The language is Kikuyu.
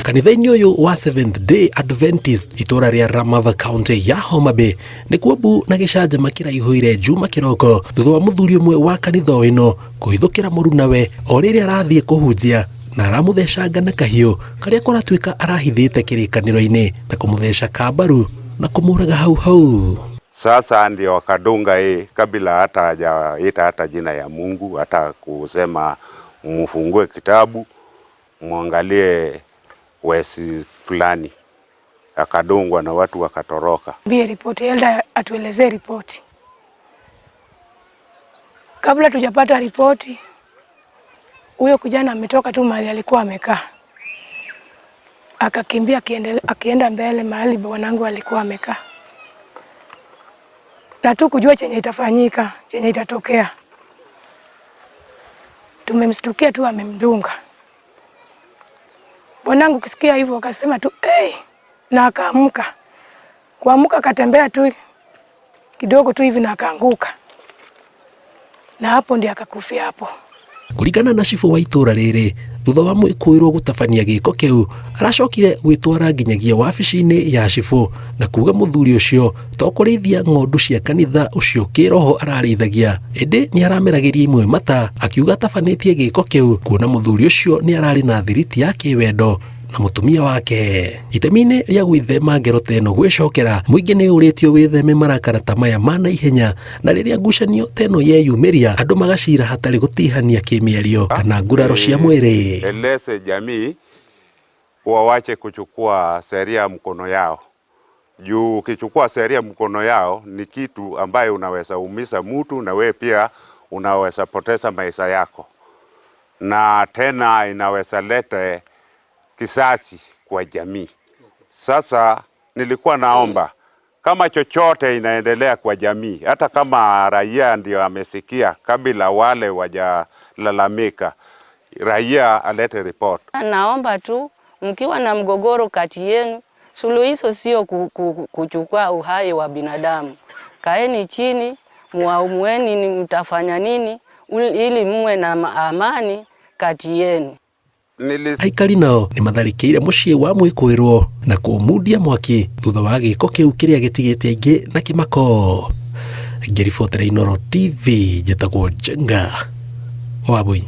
Kanitha-inĩ ũyũ wa Seventh Day Adventist itũra rĩa Ramava, county ya Homa Bay, nĩkuo mbu na gĩcanjama kĩraihũire Juma kĩroko thutha wa mũthuri ũmwe wa kanitha ĩno kũhithũkĩra mũrunawe o rĩrĩa arathiĩ kũhunjia na aramũthecanga na kahiũ karĩa kũratuĩka arahithĩte kĩrĩkanĩro-inĩ na kũmũtheca kambaru na kũmũraga hau hau. Sasa ndio akadunga yeye kabla hata hajaita hata jina ya Mungu, hata kusema mfungue kitabu muangalie verse fulani, akadungwa na watu wakatoroka. Mbie ripoti, elder atuelezee ripoti. Kabla tujapata ripoti, huyo kijana ametoka tu mahali alikuwa amekaa, akakimbia akienda mbele mahali bwanangu alikuwa amekaa, na tu kujua chenye itafanyika, chenye itatokea. Tumemstukia tu amemdunga bwanangu. Kisikia hivyo akasema tu hey, na akaamka. Kuamka akatembea tu kidogo tu hivi na akaanguka, na hapo ndiye akakufia hapo. Kũringana na cibũ wa itũra rĩrĩ, thutha wa mwĩkũĩrwo gũtabania gĩko kĩu, aracokire gwĩtwara nginyagia wabici-inĩ ya cibũ na kuga mũthuri ũcio to kũrĩithia ng'ondu cia kanitha ũcio kĩroho ararĩithagia, ĩndĩ nĩ arameragĩria imwe mata, akiuga atabanĩtie gĩko kĩu kuona mũthuri ũcio nĩ ararĩ na thiriti ya kĩwendo na mũtumia wake. Itemi-inĩ rĩa gwĩthema ngero ta ĩno gwĩcokera, mũingĩ nĩ ũrĩtio wĩtheme marakara ta maya ma naihenya, na rĩrĩa ngucanio ta ĩno yeyumĩria, andũ magacira hatarĩ gũtihania kĩmĩario kana nguraro cia mwĩrĩ. Eleze jamii wawache kuchukua sheria mkono yao, juu ukichukua sheria mkono yao ni kitu ambayo unaweza umiza mtu na we pia unaweza poteza maisha yako, na tena inaweza lete kisasi kwa jamii. Sasa nilikuwa naomba kama chochote inaendelea kwa jamii, hata kama raia ndio amesikia kabla wale wajalalamika, raia alete report. Naomba tu mkiwa na mgogoro kati yenu, suluhisho sio kuchukua uhai wa binadamu. Kaeni chini, muamueni ni mtafanya nini ili muwe na amani kati yenu. Aikari nao nĩ matharĩkĩire mũciĩ wa mwĩkũĩrwo na kũmundia mwaki thutha wa gĩko kĩu kĩrĩa gĩtigĩte aingĩ na kĩmako. Ngĩribotera Inooro TV, njĩtagwo Njenga Wambui.